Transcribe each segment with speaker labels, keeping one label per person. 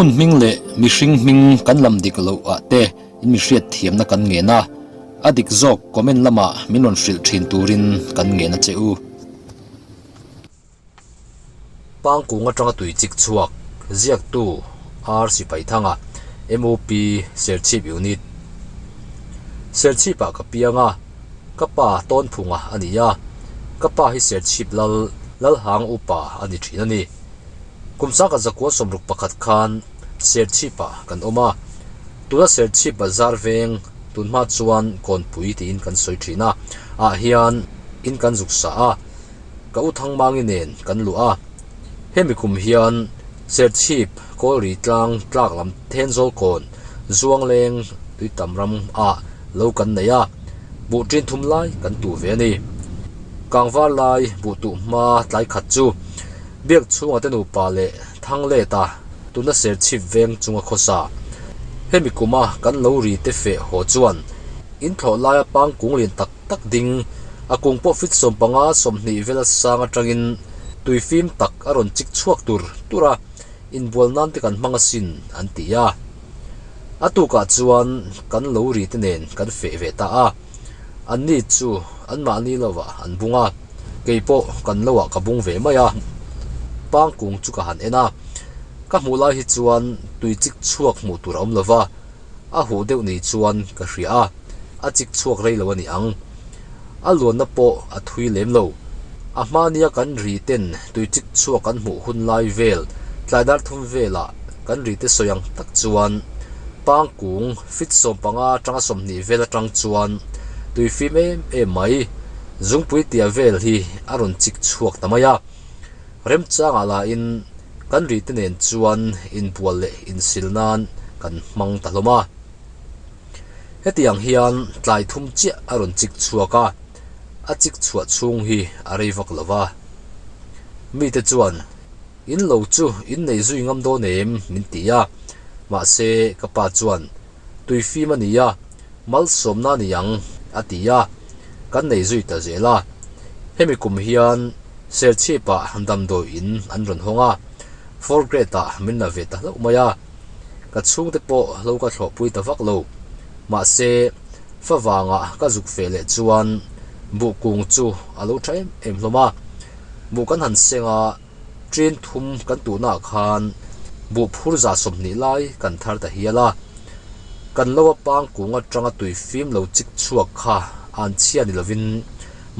Speaker 1: Hmun hming leh mihring hming kan lam dik loh ah te in mi hriat thiamna kan ngen a, a dik zawk comment lamah min rawn hrilh thin turin kan ngen a che u. Pangkung atanga tui chik chhuak ziaktu R Sipaithanga, MOP, Serchhip Unit. Serchhipah ka piang a, ka pa Tawnphunga a ni a, ka pa hi Serchhip lal Lalhang upa a ni thin a ni. Kum sangkhat zakua 61 khan Serchhipah kan awm a, tuna Serchhip bazar veng tunhma chuan Kawnpui tiin kan sawi thin a, ah hian in kan zuk sa a. Ka u Thangmangi nen kan luh a, hemi kum hian Serchhip Kawlri tlang tlak lam Thenzawl kawn Zuangleng Tuitam ram ah lo kan nei a, buh ṭin thum lai kan tuh ve a ni. Kangvar lai buh tuh hma tlai khat chu Biak chhunga te nupa leh Thangleta tuna Serchhip veng chunga khawsa. Hemi kuma kan lo ri te feh haw chuan in thlawh laia pangkung lian tak tak ding, a kung pawh fit 15 20 vela sang atangin tui fim tak a rawn chik chhuak tur tur a, inbual nan te kan hmang asin an ti a. A tukah chuan kan lo ri te nen kan feh ve ta a, anni chu anmahni lovah an bung a, kei pawh kan lovah ka bung ve mai a, pangkung chu ka han en a, ka hmuh lai hi chuan tui chik chhuak hmuh tur a awm lova, A huh deuh ni chuan ka hria a, a chik chhuak rei lo a ni ang. A luanna pawh a thui lem lo. A hmania kan ri ten tui chik chhuak an hmuh hun lai vel tlai dar thum velah kan ri te sawi ang tak chuan pangkung fit 15 atanga 20 vel atang chuan tui fim em em mai zungpui tia vel hi a rawn chik chhuak ta mai a. Remchangah lahin kan rite nen chuan inbual leh insil nan kan hmang ta hlawm a. Hetiang hian tlai thum chiah a rawn chik chhuak a, a chik chhuah chhung hi a rei vak lo va. Mite chuan, In lo chu in nei zui ngam dawn em? min ti a, mahse ka pa chuan, Tui fim a ni a, malsawmna a ni ang, a ti a, kan nei zui ta zel a. Hemi kum hian Serchhipah damdawi in an rawn hawng a, fourth grade ah min la ve ta hlauh mai a, ka chhungte pawh lo ka thlawhpui ta vak lo. Mahse, fa vangah ka zuk feh leh chuan buh kung chu a lo tha em em hlawm a, buh kan han seng a, Train thum kan tuhnaah khan buh phur 120 lai kan thar ta hial a, kan lo a pang kung atanga tui fim lo chik chhuak kha an chhia ni lovin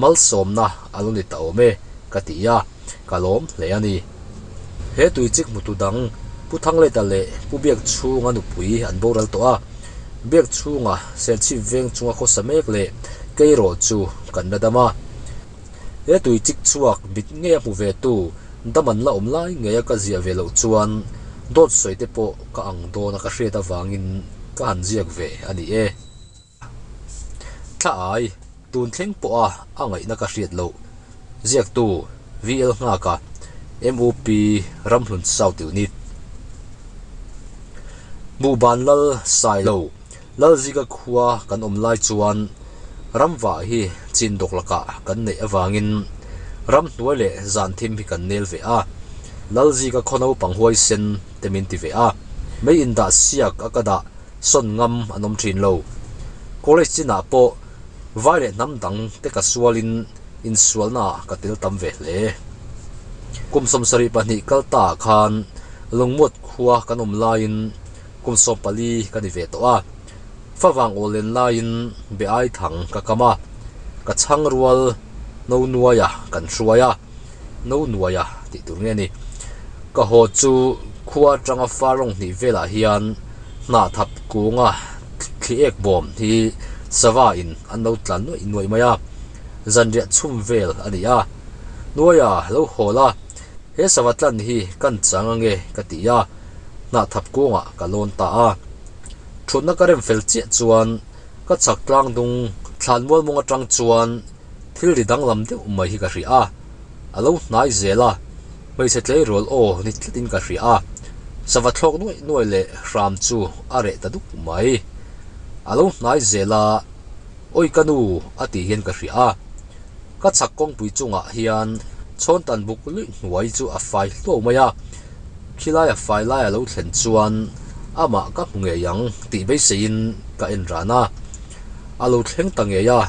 Speaker 1: malsawmna a lo ni ta awm e ka ti a, ka lawm hle a ni. He tui chik hmutu dang Pu Thangleta leh Pu Biakchhunga nupui an boral tawh a, Biakchhunga Serchhip veng chunga khawsa mek leh Keiraw chu kan la dam a. He tui chik chhuak mit ngei a hmu ve tu dam an la awm lai ngei a ka ziah ve loh chuan dawt sawi te pawh ka ang dawn a ka hriat avangin ka han ziak ve a ni e. Thla ai, tun thleng pawh a a ngaihna ka hriat loh. Ziaktu, VL Nghaka, MOP Ramhlun South Unit. Hmuhban Lal Sailo. Lalzika khua kan awm lai chuan ramvah hi chin dawk lakah kan neih avangin ramhnuai leh zan thim hi kan nel ve a. Lalzika khaw naupang huaisen te min ti ve a. Mei indah siak a ka dah sawn ngam an awm thin lo. College chinah pawh vai leh hnam dang te ka sualin insualnaah ka tel tam ve hle. Kum 72 kal ta ah khan Lungmuat khua kan awm laiin Kum 14 ka ni ve tawh a, favang aw len laiin be ai thang ka kam a, ka chhang rual no nuaia kan hruai a, no nuaia tih tur nge ni. Ka haw chu khua atanga far rawng hnih velah hian hnahthap kunga thli ek bawm hi sava in an lo tlan nuaih nuaih mai a, zanriah chhum vel a ni a, nuaia lo haw la, he sava tlan hi kan chang ange ka ti a. Hnahthap kungah ka lawn ta a. Thutna ka rem fel chiah chuan ka chhak tlang dung thlan mual mawng atang chuan thil ri danglam deuh mai hi ka hria a, a lo hnai zel a, hmeichhe tleirawl aw ni tlatin ka hria a, sava thlawk nuaih nuaih leh hram chu a reh ta duk mai. A lo hnai zel a, Awi ka nu a tih hian ka hria a, ka chhak kawngpui chungah hian chhawn tan buk luih hnuai chu a fai hluau mai a. Khilaia fai lai a lo thlen chuan amah ka hmu ngei ang tih beiseiin ka en ran a. A lo thleng ta ngei a,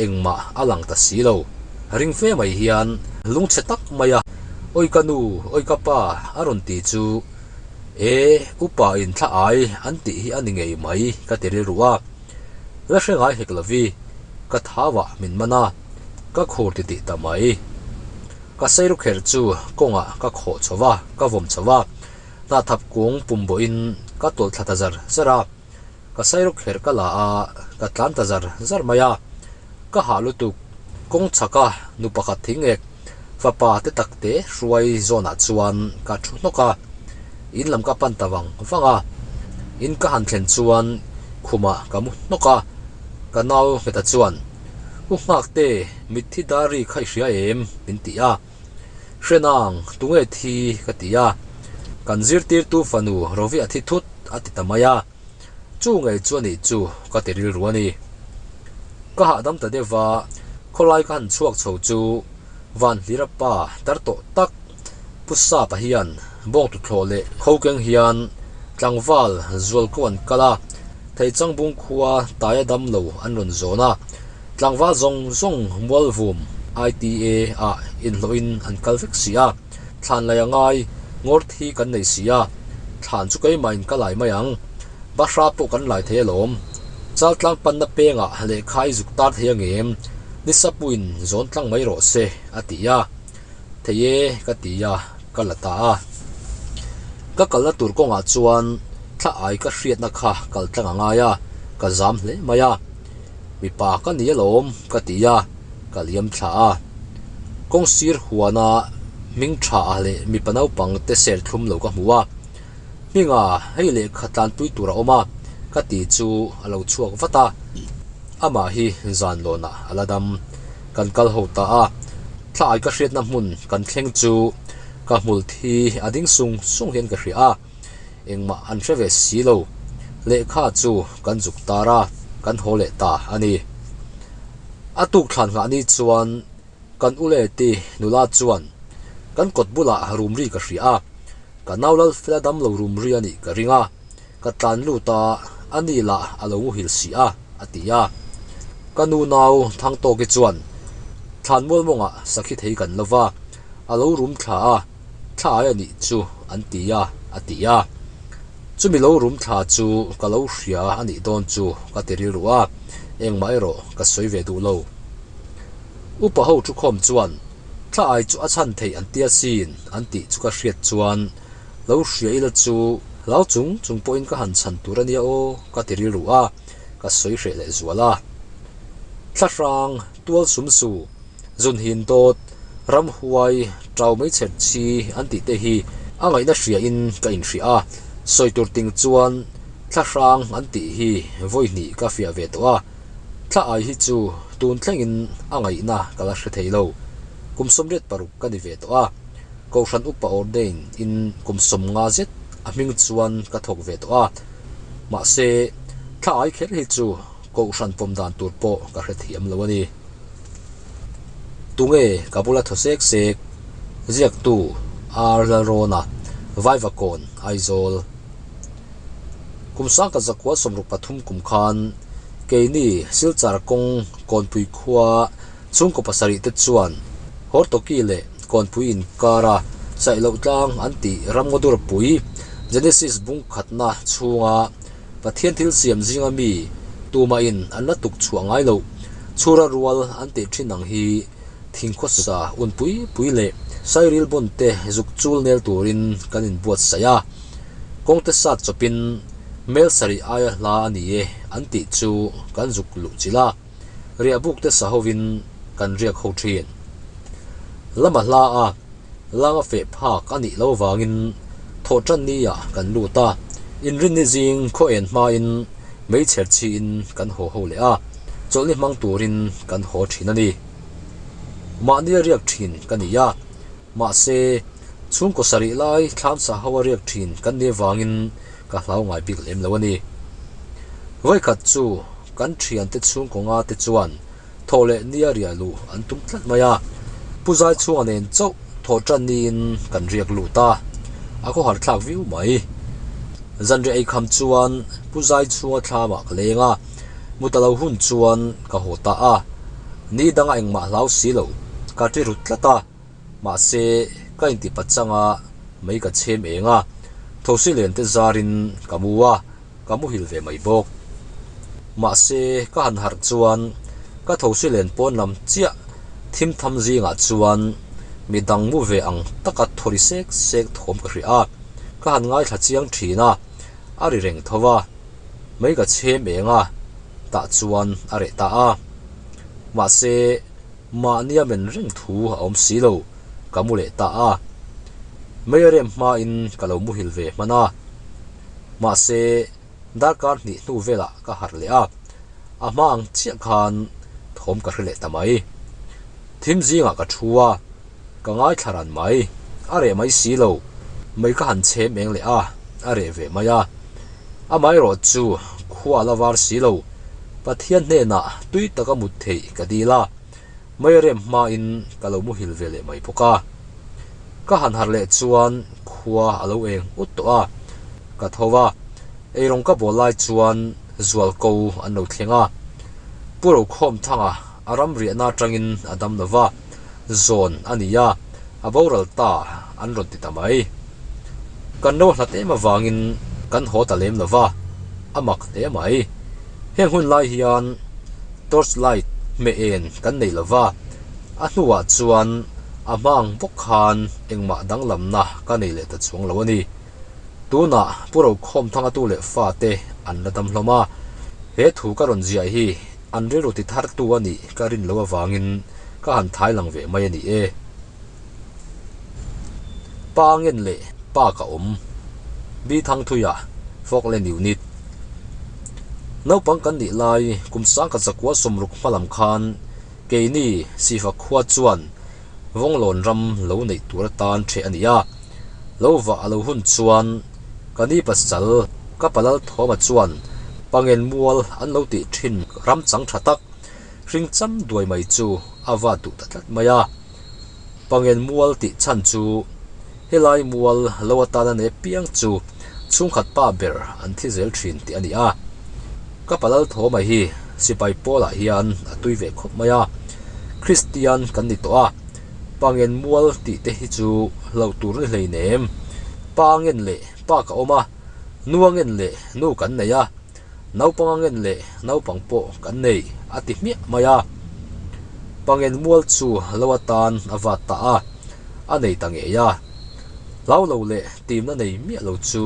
Speaker 1: engmah a lang ta si lo. Ring fe mai hian lungchhe tak mai a, Awi ka nu, awi ka pa a rawn ti chu, E, upa in thla ai an tih hi a ni ngei mai ka ti rilru a. La hre ngai hek lovi, ka thauah min man a, ka khur titih ta mai. Ka seiru kher chu kawngah ka khawh chho va, ka vawm chho va, hnahthap kung pum bawhin ka tawlh thla ta zar zar a. Ka seiru kher ka la a, ka tlan ta zar zar mai a. Ka hah lutuk, kawng chhaka nu pakhat thing ek fapa te tak te hruai zawnah chuan ka thu hnawk a, in lam ka pan ta vang vang a. In ka han thlen chuan khumah ka mu hnawk a, ka nau ngheta chuan, U Nghakte, mitthi dar ri kha i hria em? min ti a. Hrenang, tunge thi? ka ti a. Kan zirtirtu fanu Rovi a thi thut a ti ta mai a. Chu ngei chu a nih chu ka ti rilru a ni. Ka hahdam ta deuh va, khawlai ka han chhuak chho chu van hlira pa tar tawh tak Pu Sapa hian bawng tuthlawh leh khokeng hian tlangval zual ko an kal a, Theichang bung khua taia dam lo an rawn zawn a, tlangval zawng zawng Mualvum ITA ah inhlawhin an kal vek si a, thlan lei a ngai ngawr thi kan nei si a, thlan chu keimah in ka lai mai ang, Bahra pawh kan lai thei alawm, Chaltlang panna pengah lehkha i zuk tar thei angem, Nisapuiin zawn tlang mai rawh se a ti a. Thei e ka ti a, ka la ta a. Ka kalna tur kawngah chuan thla ai ka hriatna kha kal tlang a ngai a, ka zam hle mai a. Mipa ka ni alawm ka ti a, ka liam thla a. Kawng sir huana hming tha leh mipa naupang te ser thlum lo ka hmu a. Hminga hei lehkha tlanpui tur a awm a, ka ti chu a lo chhuak vat a. Amah hi zan lawnah a la dam. Kan kal ho ta a, thla ai ka hriatna hmun kan thleng chu ka hmul thi a ding sung sung hian ka hria a, engmah an hre ve si lo. Lehkha chu kan zuk tar a, kan haw leh ta a ni. A tuk thlan nghah ni chuan kan u leh ti nula chuan kan kawt bulah rum ri ka hria a, ka nau Lalfela damlo rum ri a nih ka ring a. Ka tlan lut a, a ni lah a lo muhil si a, a ti a. Ka nu nau Thangtawki chuan, Thlan mual mawngah sakhi thei kan lo va, a lo rum thla a, thla ai a nih chu an ti a, a ti a. Chumi lo rum thla chu ka lo hria a nih dawn chu ka ti rilru a, engmah erawh ka sawi ve duh lo. Upa ho thukhawm chuan, Thla ai chu a chhan theih an tia sin an tih chu ka hriat chuan, Lo hria ila chu hlau chung chung pawhin ka han chhan tur a nia aw ka ti rilru a, ka sawi hreh leh zual a. Thlahrang, tual sum su, zun hin dawt, ramhuai, tau mai chher chi an tih te hi a ngaihna hria in ka inhria a, sawi tur ting chuan thlahrang an tih hi vawi hnih ka fiah ve tawh a, thla ai hi chu tun thlengin a ngaihna ka la hre thei lo. Kum 86 ka ni ve tawh a. Kohhran upa ordain in kum 50 zet a hming chuan ka thawk ve tawh a, mahse thla ai kher hi chu Kohhran pawm dan tur pawh ka hre thiam lo a ni. Tunge ka bula thaw sek sek ziaktu R Lalrawna, Vaivakawn, Aizawl. Kum 1963 kum khan keini Silchar kawng Kawnpui khua Chhungkaw pasarih te chuan Hortoki leh Kawnpui inkara Saihloh tlang an tih ramngaw-durpui Genesis bung khatna chhunga Pathian thil siam zinga mi tumahin an la tuk chhuah ngai loh chhura rual an tih thin ang hi thingkhawsa unpui pui leh sairil bawn te zuk chul nel turin kan inbuatsaih a, kawngte sat chawpin mel sarih aia hla a ni e an tih chu kan zuk luh chilh a. Riahbuk te sa hovin kan riak ho thin. Lama hla a, langa feh phak a nih lo vangin thawhtan ni ah kan lut a, inrinni zing khaw en hmain meichher chhiin kan haw ho leh a, chawlhni hmang turin kan haw thin a ni. Mahni a riak thin ka ni a, mahse chhungkaw sarih lai thlam sa ho a riak thin kan nih avangin ka hlau ngai bik lem lo a ni. Vawikhat chu kan thiante chhungkaw nga te chuan thaw leh nia riah luh an tum tlat mai a, Pu Zai chhunga nen chauh thaw tan niin kan riak lut a. A khawhar thlak viau mai. Zanriah eikham chuan Pu Zaichhunga thlamah ka leng a, mut a lo hun chuan ka haw ta a. Ni danga engmah hlau si lo, ka ṭi rut tlat a. Mahse, ka inti pachang a, mei ka chhem eng a, thosi len te zarin ka mu a, ka muhil ve mai bawk. Mahse, ka han harh chuan ka thosi len pawn lam chiah thim tham zingah chuan mi dang mu ve ang taka thawri sek sek thawm ka hria a, ka han ngaithla chiang thin a, a ri reng tho a, mei ka chhem eng a, tah chuan a reh ta a. Mahse, Mahnia men reng thu a awm si lo, ka mu leh ta a. Mei a rem hmain ka lo muhil ve hman a. Mahse, darkar hnih hnu velah ka harh leh a, a hma ang chiah khan thawm ka hre leh ta mai. Thim zingah ka thu a, ka ngaithla ran mai, a reh mai si lo. Mei ka han chhem eng leh a, a reh ve mai a. Amaherawh chu khua a la var si lo, Pathian hnenah tui taka mut theih ka dil a, mei rem hmain ka lo muhil ve leh mai bawk a. Ka han harh leh chuan khua a lo eng ut tawh a, ka tho a, eirawng ka bawl lai chuan zualko an lo thleng a. Pu Rokhawmthanga a ram riahna atangin a dam lo va, zawn a ni a, a boral ta an rawn ti ta mai. Kan lo hlat em avangin kan haw ta lem lo va, a mak hle mai. Heng hun lai hian torch light hmeh en kan nei lo va, a hnuah chuan a hma ang bawk khan engmah danglamna ka nei leh ta chuang lo a ni. Tunah Pu Rokhawmthanga tu leh fate an la dam hlawm a, he thu ka rawn ziah hi an rilru ti thartu a nih ka rin loh avangin ka han thai lang ve mai a ni e. Pa ngen leh pa ka awm. Bi Thangthuia, Falkland Unit. Naupang kan nih lai kum sangkhat zakua sawmruk hma lam khan keini Sifa khua chuan Vawnglawn ram lo neih tur atan ṭheh a ni a. Lo vah a lo hun chuan ka ni pasal ka palal thawma chuan Pangen mual an lo tih ṭhin ram chang ṭha tak hring cham duai mai chu a va duh ta tlat mai a. Pangen mual tih chhan chu helai mual lo atana nei apiang chu chhungkhat pa ber an thi zel thin tih a ni a. Ka palal thawma hi sipai pawlah hian a tui ve khawp mai a, Kristian kan ni tawh a, Pangen mual tih te hi chu hlauh tur ni hleinem. Pa ngen leh pa ka awm a, nu a ngen leh nu kan nei a, Naupang a ngen leh naupang pawh kan nei, a ti hmiah mai a. Pangen mual chu lo atan a vat ta a, a nei ta ngei a. Hlau lo leh timna nei miah lo chu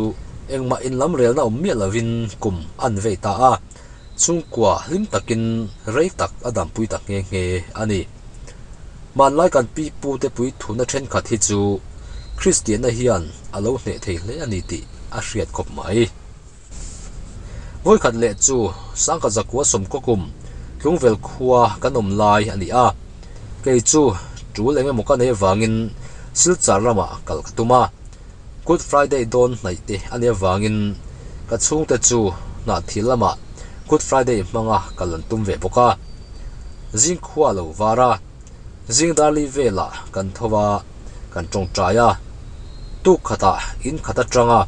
Speaker 1: engmah inlam relna awm miah lovin kum an vei ta a, chhungkua hlim takin rei tak a dampui ta nghe nghe a ni. Hmanlai kan pi pute puithuna thenkhat hi chu Kristianna hian a lo hneh thei hle a ni tih a hriat khawp mai. Vawikhat leh chu Sangkhat zakua sawmkaw kum Tlungvel khua kan awm lai a ni a, kei chu tul eng emaw ka nei avangin Silchar lamah kal ka tum a, Good Friday dawn hnaih te a nih avangin ka chhungte chu Hnahthil lamah Good Friday hmanga kal an tum ve bawk a, zingkhua a lo var a. Zing darli velah kan tho a, kan tawngtai a. Tuk khatah in khat atanga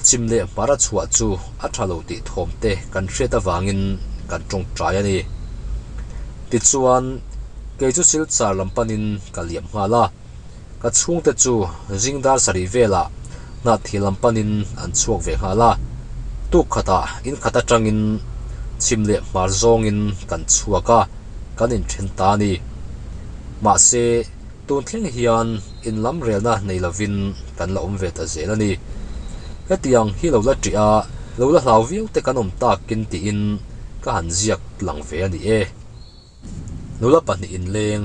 Speaker 1: chim leh hmar a chhuah chu a tha lo tih thawm te kan hriat avangin kan tawngtai a ni. Tichuan, kei chu Silchar lam panin ka liam nghal a. Ka chhungte chu zing dar sarih velah hnahthil lam panin an chhuak ve nghal a. Tuk khatah in khat atangin chhim leh hmar zawngin kan chhuak a, kan inthen ta a ni. Mahse, tun thleng hian in lam relna nei lovin kan la awm ve ta zel a ni. Hetiang hi lo la ṭih a, lo la hlau viau te kan awm takin tiin ka han ziak lang ve a ni e. Nula pahnih inleng,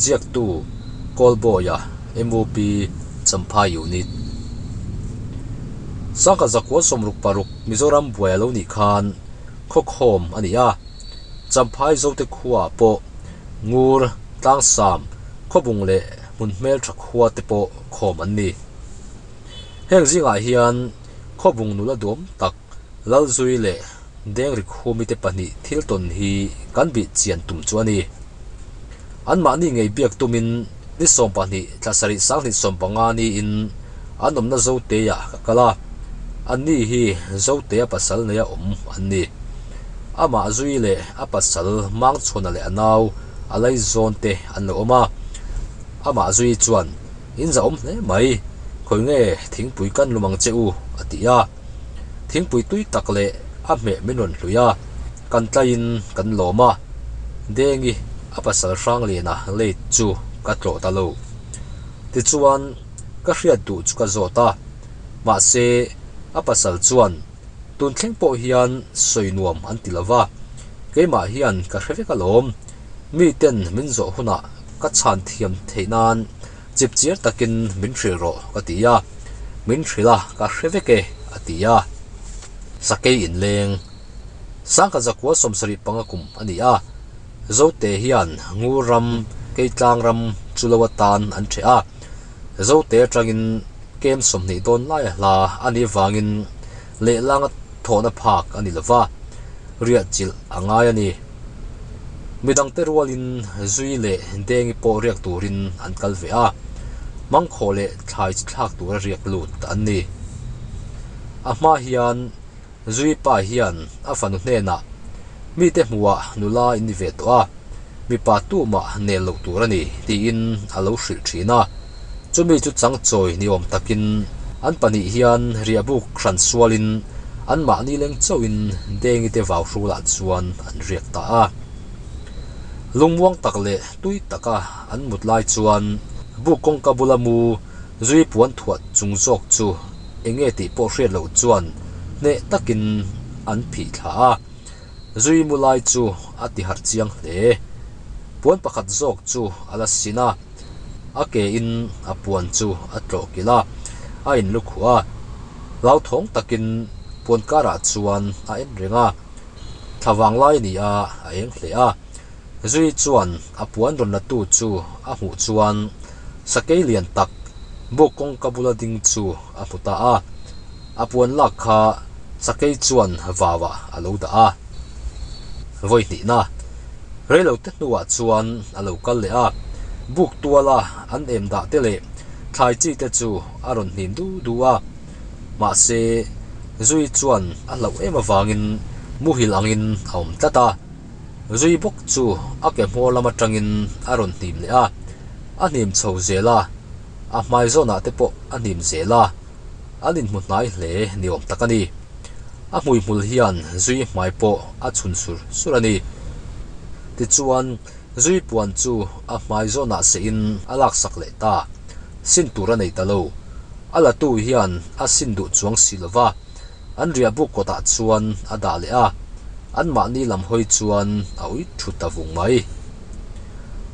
Speaker 1: ziaktu, Kawlbawia, MUP, Champhai Unit. Sangkhat zakua 66 Mizoram buai a lo nih khan khawkhawm a ni a, Champhai Zote khuaah pawh Ngur, Tlangsam, Khawbung leh hmun hmeltha khua te pawh khawm an ni. Heng zingah hian Khawbung nula duam tak Lalzui leh Dengri Khumite pahnih thil tawn hi kan bih chian tum chu a ni. Anmahni ngei biak tumin ni 12 thla sarih 2015 niin An awmna Zotea ka kal a, anni hi Zotea pasal neia awm an ni. Amah Zui leh a pasal Mangchhuana leh a nau a laizawn te an lo awm a. Amah Zui chuan, In zahawm hle mai, khawi nge thingpui kan lum ang che u? a ti a. Thingpui tui tak leh a hmeh min rawn hlui a, kan tlaiin kan lawm a. Dengi a pasal Hrangliana late chu ka tlawh ta lo. Tichuan, ka hriat duh chu ka zawt a, mahse, a pasal chuan tun thleng pawh hian sawi nuam an ti lo va, keimah hian ka hre vek alawm, miten min zawh hunah ka chhan thiam theih nan chipchiar takin min hrilh rawh ka ti a, min hrilh a ka hre vek e a ti a. Sakei inleng Sangkhat zakua 75 kum a ni a, Zote hian Ngur ram, Keitlang ram chu lo atan an ṭheh a, Zote aṭangin kem 20 dawn laia hla a nih vangin lehlanga thawhna phak a ni lo va, riah chilh a ngai a ni. Midangte rualin Zui leh Dengi pawh riak turin an kal ve a, mangkhawh leh thlai chi thlak tura riak lut an ni. A hma hian Zui pa hian a fanu hnenah, Mite hmuhah nula in ni ve tawh a, mipa tumah nel loh tur a ni, tiin a lo hrilh thin a. Chumi chu changchawi ni awm takin an pahnih hian riahbuk hran sualin anmahni leng chauhin Dengi te vau hrulah chuan an riak ta a. Lungmuang tak leh tui taka an mut lai chuan buk kawngka bula mu Zui puan thuah chung zawk chu enge tih pawh hriat loh chuan hneh takin an phih thla a, zui mu lai chu a ti harh chiang hle. Puan pakhat zawk chu a la sin a, a ke in a puan chu a tlawh kilh a, a in lu khuh a. Hlauthawng takin puan karah chuan a en reng a, thla vang lai ni a a eng hle a. Zui chuan a puan rawn la tu chu a hmuh chuan sakei lian tak buk kawngka bula ding chu a hmu ta a, a puan lak kha sakei chuan vauah a lo dah a. Vawi hnihna reilote hnuah chuan a lo kal leh a, buk tuala an em dah te leh thlai chi te chu a rawn hnim du du a, mahse Zui chuan a hlauh em avangin muhil angin a awm tlat a. Zui bawk chu a ke hmawr lam atangin a rawn hnim leh a, a hnim chho zel a, a hmai zawnah te pawh a hnim zel a, an inhmu hnai hle ni awm tak a ni. A hmuihmul hian zui hmai pawh a chhun sur sur a ni. Tichuan, zui puan chu a hmai zawnah sehin a laksak leh ta, sin tur a nei ta lo. A latu hian a sin duh chuang si lo va. An riahbuk kawtah chuan a dah leh a, anmahni lam hawi chuan a ui thut ta vung mai.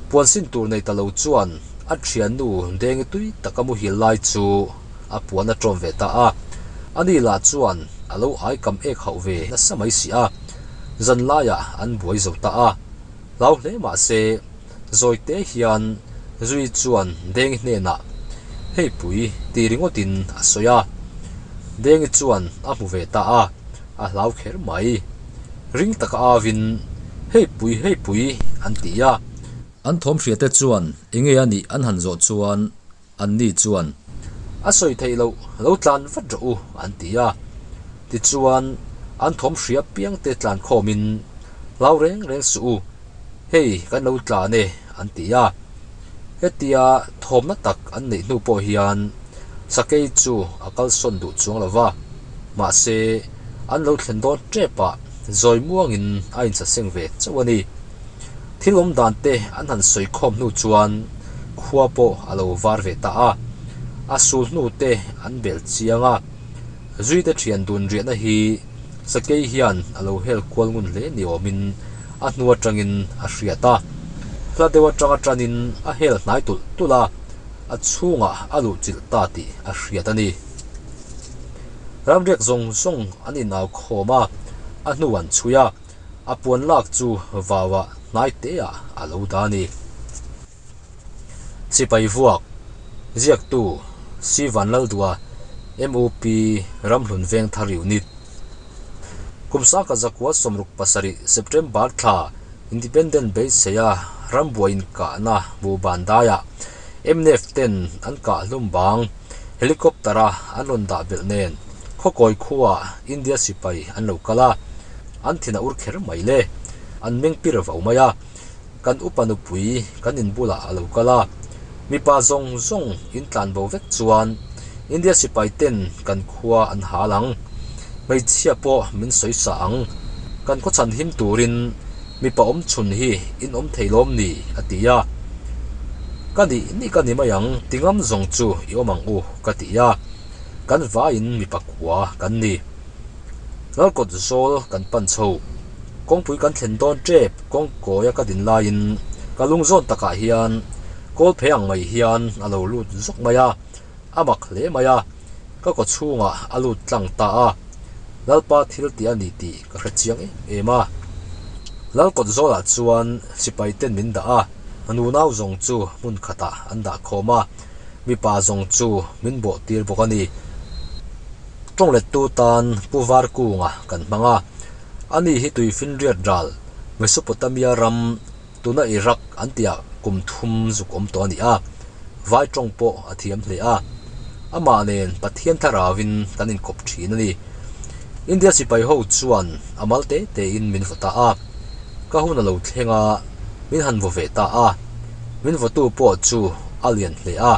Speaker 1: Puan sin tur nei ta lo chuan a thiannu Dengi tui taka muhil lai chu a puan a tawm ve ta a, ani lah chuan a lo aikam ek hauh ve nasa mai si a, zan laiah an buai zo ta a. Hlau hle mah se, Zawite hian Zui chuan Dengi hnenah, Hei pui, ti ringawtin a sawi a. Dengi chuan a hmu ve ta a, a hlau kher mai. Ring taka avin, Hei pui, hei pui, an ti a. An thawm hriate chuan enge a nih an han zawh chuan Anni chuan, A sawi theih loh, lo tlan vat rawh u, an ti a. Tichuan, an thawm hria piangte tlan khawmin, Hlau reng reng suh u, hei kan lo tlan e, an ti a. Hetia thawmna tak an neih hnu pawh hian Sakei chu a kalsawn duh chuang lo va, mahse, an lo thlen dawn tepah zawi muangin a insaseng ve chauh a ni. Thil awm dan te an han sawi khawm hnu chuan khua pawh a lo var ve ta a, a sul hnu te an bel chiang a, Zuite thian dun riahna hi Sakei hian a lo hel kual ngun hle ni awmin a hnu atangin a hriat a, hla deuh atanga tanin a hel hnai tulh tulh a, a chhungah a luh chilh ta tih a hriat a ni. Ramriak zawng zawng an inau khawm a, a hnu an chhui a. A puan lak chu vauah hnai teah a lo dah a ni. Sipai vuak, ziaktu Si Vanlaldua, MUP Ramhlun Vengthar Unit. Kum sangkhat zakua 67 September thla Independent beiseia rambuai inkahna hmuh ban daiah mnf ten an kah hlum bang. Helicopter-a an rawn dah belh nen Khawkawi khuaah India sipai an lo kal a, an thin a ur kher mai le. An meng pir vau mai a, kan upa nupui kan in bulah a lo kal a, mipa zawng zawng in tlan bo vek chuan India sipai ten kan khua an hal ang, hmeichhia pawh min sawi sa ang, kan khaw chhan him turin mipa awm chhun hi in awm thei lawm ni? a ti a. Ka nih nih ka ni mai ang, ti ngam zawng chu i awm ang u ka ti a, kan vaiin mipa kua kan ni. Lalkawt zawl kan pan chho. Kawngpui kan thlen dawn tep kawngkawia ka din laiin ka lung zawn takah hian kawl phei ang mai hian a lo lut zawk mai a, a mak hle mai a, ka kaw chhungah a lut tlang ta a, Lalpa thil tih a ni tih ka hre chiang em em a. Lalkawt zawlah chuan sipai ten min dah a, nunau zawng chu hmun khatah an dah khawm a, mipa zawng chu min bawh tir bawk a ni. Tawnglettu tan Pu Varkunga kan hmang a, ani hi Tuifinriat ral Mesopotamia ram tuna Iraq an tihah kum thum zuk awm tawh a ni a, vai tawng pawh a thiam hle a, amah nen Pathian thlarauin kan inkawp thin a ni. India sipai ho chuan a mal te tein min vaw ta a, ka hun a lo thleng a, min han vaw ve ta a, min vawtu pawh chu a lian hle a,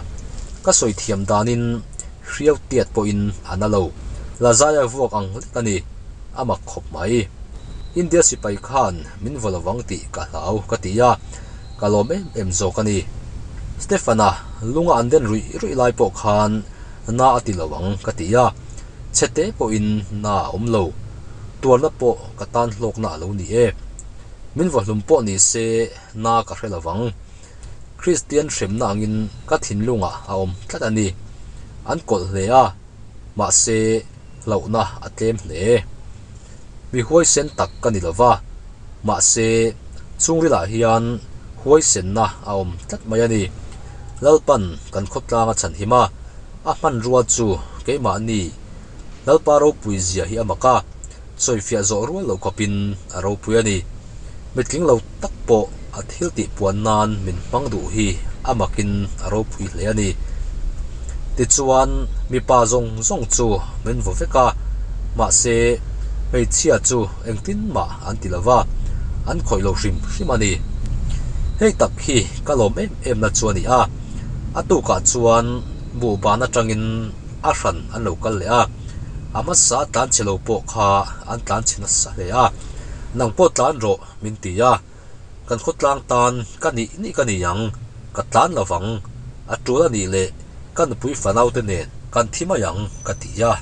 Speaker 1: ka sawi thiam danin Hriau tiat pawhin a na lo. Lazaia vuak ang lek a ni. A mak khawp mai. India sipai khan min vaw lovang tih ka hlau ka ti a, ka lawm em em zawk a ni. Stefana lunga an den ruih ruih lai pawh khan na a ti lo ang ka ti a, chhete pawhin na a awm lo. Tuarna pawh ka tan hlawkna a lo ni e. Min vaw hlum pawh ni se na ka hre lovang. Kristian hremna angin ka thinlungah a awm tlat a ni. An kawlh hle a, mahse hlauhna a tlem hle. Mi huaisen tak ka ni lova, mahse chhungrilah hian huaisenna a awm tlat mai a ni. Lalpan kan khawtlang a chhanhim a, a hmanrua chu keimahni Lalpa ropui zia hi a mak a, sawifiah zawh rual loh khawpin a ropui a ni. Mitling lo tak pawh a thil tih puan nan min hmang duh hi a makin a ropui hle a ni. Tichuan, mipa zawng zawng chu min vaw vek a, mahse, hmeichhia chu engtin mah an ti lo va, an khawih lo hrim hrim a ni. Hei tak hi ka lawm em em na chu a ni a, a tukah chuan buhban atangin a hran an lo kal leh a, a hmasa tlan chhe lo pawh kha an tlan chhe nasa hle a, nang pawh tlan rawh min ti a, kan khawtlang tan ka nih nih ka ni ang, ka tlan lo vang, a tul a nih leh ka nupui fanau te nen kan thi mai ang ka ti a.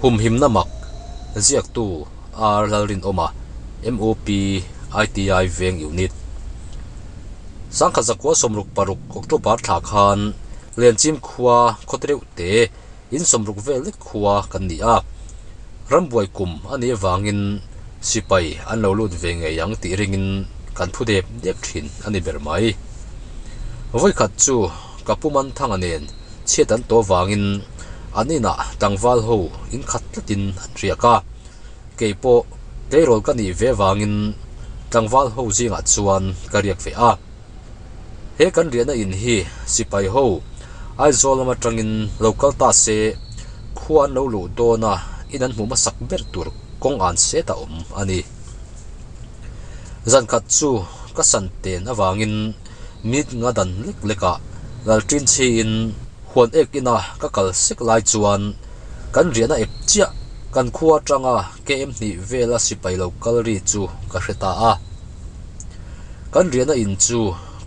Speaker 1: Humhimna mak ziaktu R Lalrinawma, MOP ITI Veng Unit. Sangkhat zakua 66 October thla khan Lianchim khua khawte reuh te in 60 vel lek khua kan ni a, rambuai kum a nih avangin sipai an lo lut ve ngei ang tih ringin kan phu dep dep thin a ni ber mai. Vawikhat chu ka pu Manthanga nen chhiat an tawh vangin an inah tlangval ho in khat tlatin an riak a, kei pawh tleirawl ka nih ve vangin tlangval ho zingah chuan ka riak ve a. He kan riahna in hi sipai ho Aizawl lam atangin lo kal ta se khua an lo luh dawn a in an hmuh hmasak ber tur kawng an set a awm a ni. Zan khat chu ka san ten avangin mit nga dan lek lek ah lalṭin chhiin huan ek ina ka kal sek lai chuan kan riahna ep chiah kan khua atanga KM hnih vela sipai lo kal ri chu ka hre ta a. Kan riahna in chu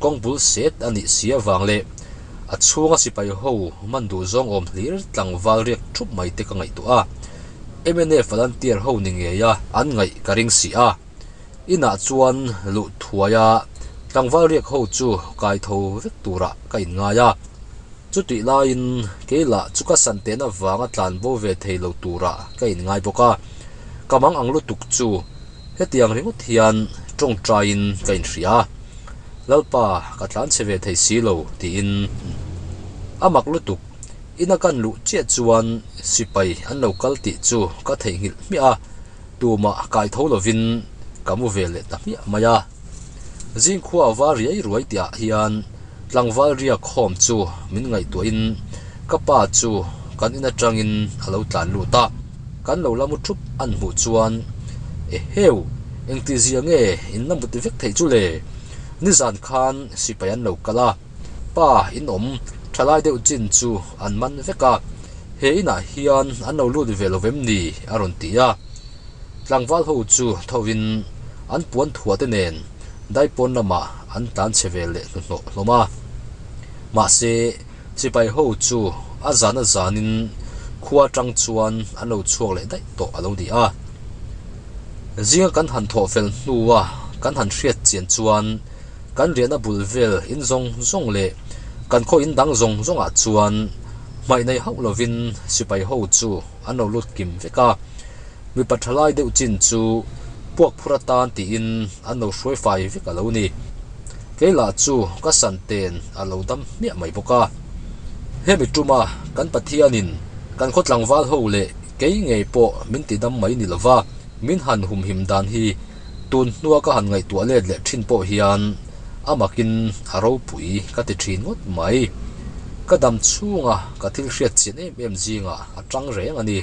Speaker 1: kawng bul set a nih si avang leh a chhunga sipai ho man duh zawng awm hlir tlangval riak thup mai te ka ngaihtuah a, mnf volunteer ho ni ngei a an ngaih ka ring si a. Inah chuan luh thuai a tlangval riak ho chu kai tho vek turah ka inngai a. Chutih laiin kei lah chu ka san tehna avanga tlan bo ve thei lo turah ka inngai bawk a, ka mang ang lutuk chu hetiang ringawt hian tawngtaiin ka inhria a, Lalpa ka tlan chhe ve thei si lo tiin a mak lutuk. Ina kan luh chiah chuan sipai an lo kal tih chu ka theihnghilh hmiah a, tumah kai tho lovin ka mu ve leh ta hmiah mai a. Zingkhua a var riai ruai tihah hian tlangval riak khawm chu min ngaihtuahin Ka pa chu kan in atangin a lo tlan lut a, kan lo la mu thup an hmuh chuan, Eheu, engtizia nge in la mut vek theih chu le? Nizan khan sipai an lo kal a, pa in awm thalai deuh chin chu an man vek a, he inah hian an lo lut ve lo vem ni? a rawn ti a. Tlangval ho chu thovin an puan thuah te nen daipawn lamah an tlan chhe ve leh hnuhnawh hlawm a. Mahse, sipai ho chu a zan a zanin khua atang chuan an lo chhuak leh daih tawh a lo ni a. Zinga kan han thawh fel hnua kan han hriat chian chuan kan riahna bul vel in zawng zawng leh kan khaw in dang zawng zawngah chuan hmaih nei hauh lovin sipai ho chu an lo lut kim vek a. Mipa thalai deuh chin chu puak phur atan tiin an lo hruai fai vek a lo ni. Kei lah chu ka san ten a lo dam hmiah mai bawk a. Hemi tuma kan Pathianin kan khaw tlangval ho leh kei ngei pawh min ti dam mai ni lova min han humhim dan hi tun hnua ka han ngaihtuah let leh thin pawh hian a makin a ropui ka ti thin ngawt mai. Ka dam chhunga ka thil hriat chian em em zingah a tang reng a ni.